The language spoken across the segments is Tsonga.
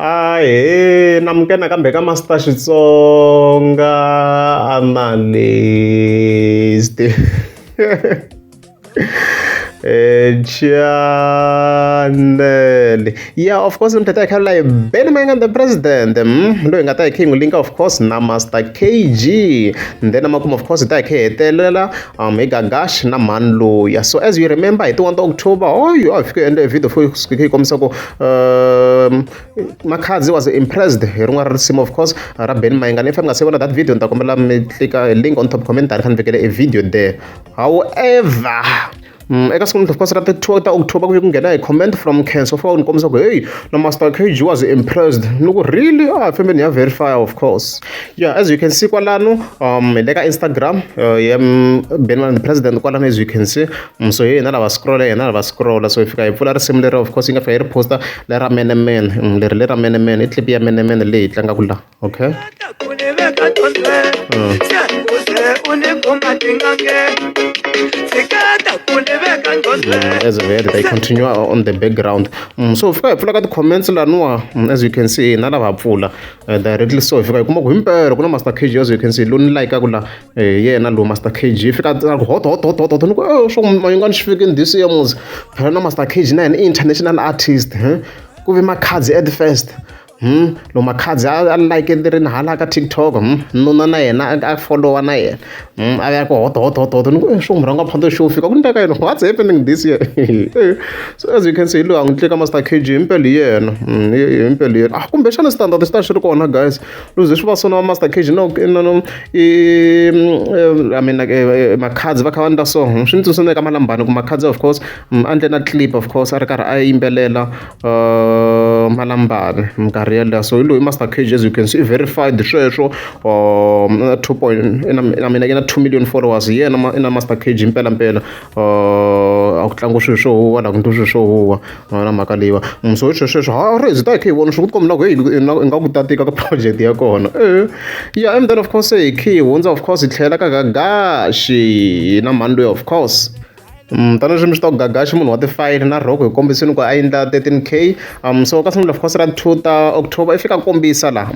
Ahee namukela nakambe ka Master Xitsonga Analyst channel yeah of course mi tata hi kha la hi Benny Mayengani the president loyi hi nga ta hi kha hi n'wi linka of course na Master K_G then emakumu of course hi ta hi kha hi hetelela hi Gagash na mhani luya so as you remember hi ti 1 ta October hoyo a hi fike hi endle video fike yi kombisa ku Makhadzi was impressed hi rin'wana ra risimu of course ra Benny Mayengani if mi nga se vona that video ni ta kombela mi tlika link on top commentary kha ni vekele e video there however eka siku of course ra ti 2 ta October ku ve ku nghena hi comment from Khensa fika ni kombisa ku hey na Master K_G was impressed ni ku really a hi fambeni hi ya verify of course yeah as you can see kwalano hi le ka Instagram ya Benny Mayengani the president kwalano as you can see so hi hina lava scroll hina lava scroll so hi fika hi pfula risimu leri of course yi nga fika yi ri posta lera menemene leri lera menemene i clip ya menemene leyi hi tlangaka la okay as we heard they continue on the background so fika hi pfula ka ti-comments laniwa as you can see hina lava pfula directly so hi fika hi kuma ku himpela ku na Master K_G as you can see loyi ni like-aku la hi yena lowu Master K_G fika a ku hot hot hot hot hot ni ku e swo Mayengani xi fikini this year mos phela na Master K_G na yena i international artist ku ve Makhadzi at first loko Makhadzi a like-erile hala ka TikTok nuna na yena a follow-a na yena a ya ku hot hot hot hot ni ku swo murhangaphandle xo fika ku ndleka yini what's happening this year so as you can see loyi a n'wi tlika Master K_G himpela hi yena himpela hi yena ah kumbexana standard xi ta xi ri kona guys loko swi va so na Master K_G no no no i I mean like Makhadzi va kha va endla so swi ni tsundzuxa ka Malambani ku Makhadzi of course a endle na clip of course a ri karhi a yimbelela Malambani minkarhi yeleyo so hi loyi Master K_G as you can see i verified sweswo 2 point I mean i na 2 million followers hi yena i na Master K_G mpelampela a ku tlangiwa swilo swo huwa la ku endliwa swilo swo huwa na mhaka leyiwa so hi sweswo ha ri hi ta hi kha hi vona swi ku tikomba na ku heyi ingaku ta tika ka project ya kona e yeah and then of course hi khe hi hundza of course hi tlhela ka Gagashi na mhani loyi of course tanihileswi mi swi tiva ku Gagashi munhu wa tifayili na Rhoko hi kombisini ku a endla 13K so ka siku of course ra 2 ta October i fika kombisa la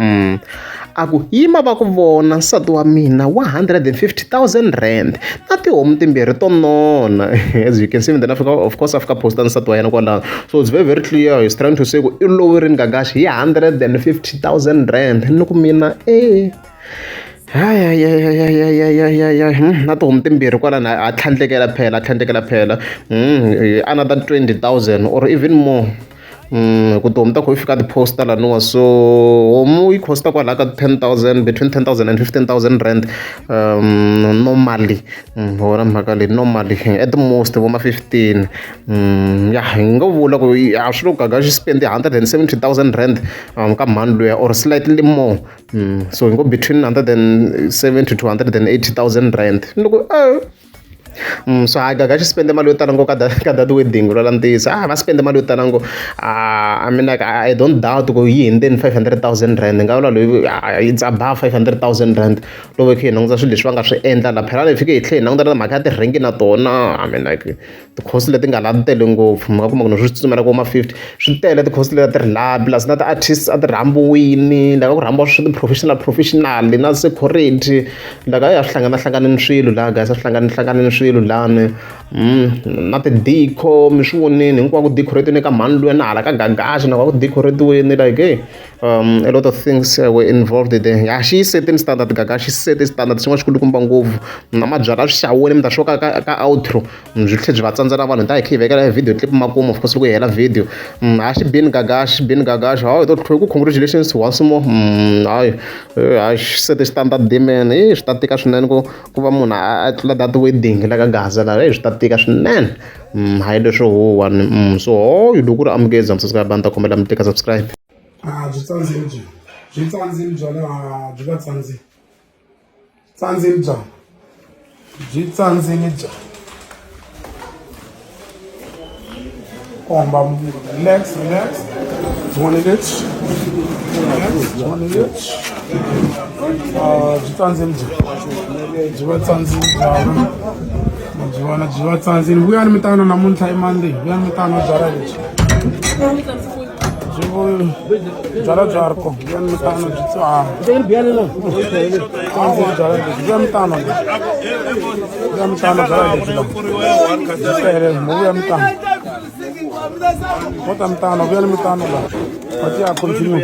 a ku yima va ku vona nsati wa mina wa 150,000 rand na tihomu timbirhi to nona as you can see then afika of course a fika posta nsati wa yena kwalano so it's very very clear he's trying to say ku i loverini Gagashi hi 150,000 rand ni ku mina e hayi na tihomu timbirhi kwalano a tlhandlekela phela a tlhandlekela phela another 20,000 or even more ku tihomu ta kho yi fika ti-posta laniwa so homu yi costa kwalaya ka 10,000 between 10,000 and 15,000 rand normally wona mhaka leyi normally at the most vo ma 15 ya hi nga vula ku a swi lo Gagashi spend 170,000 rand ka mhani luya or slightly more so hi ngo between 170 to 180,000 rand ni ku so hayi Gagashi spende mali yo tala ngopfu ka that wedding vulavula ntiyiso a va spende mali yo tala ngopfu I mean like I don't doubt ku yi hundzeni 500,000 rand ni nga vula loyi it's above 500,000 rand loko hi kha hi languta swilo leswi va nga swi endla la phela hi fike hi tlhela hi languta na mhaka ya tirhengi na tona I mean like ti-cost leti nga la ti tele ngopfu mi nga kuma ku swi tsutsumela ku ma 50 swi tele ti-cost leti a ti ri la plus na ti-artists a ti rhambiwini la ka ku rhambiwa swi ti-professional professional na security la ka ya swi hlanganahlanganini swilo la guys a swi hlanganahlanganini swilo lani na ti-deco mi swi vonini hinkwako ku decorate-iweni ka mhani luya na hala ka Gagashi na ku decorate-iweni like hey a lot of things were involved there ya xi yi setini standard Gagashi xi sete standard xin'wana xi kulukumba ngopfu na mabyalwa a swi xaviwile mi ta swi ka outro byi tlhela byi va tsandzela vanhu hi ta hi kha hi vekela video clip makumu of course loko hi hela video a xi bini Gagashi bini Gagashi hayi to tlhela ku congratulations once more hayi hayi xi sete standard man e swi ta tika swinene ku va munhu a tlula that wedding la ka Gaza la swi ta tika swinene hayi leswo huwa so hoyi loko ku ri amukeza mi subscribe a ni ta kombela mi tlika subscribe. A byi tsandzile byi byi tsandzile byala byi va tsandzile tsandzile byala byi tsandzile byala komba relax relax byin'wana lebyi relax byin'wana lebyi byi tsandzile byi byi va tsandzile byala byi vona byi va tsandzile vuyani mi tano namuntlha i Monday vuyani mi tano byala lebyi. Byi byalwa bya ri kona bya mitano byi tswala tsandzile byalwa lebyi bya mitano lebyi bya mitano byalwa lebyi la byi tele mo vuya mitano mo ta mitano vuya ni mitano la mati ya continue.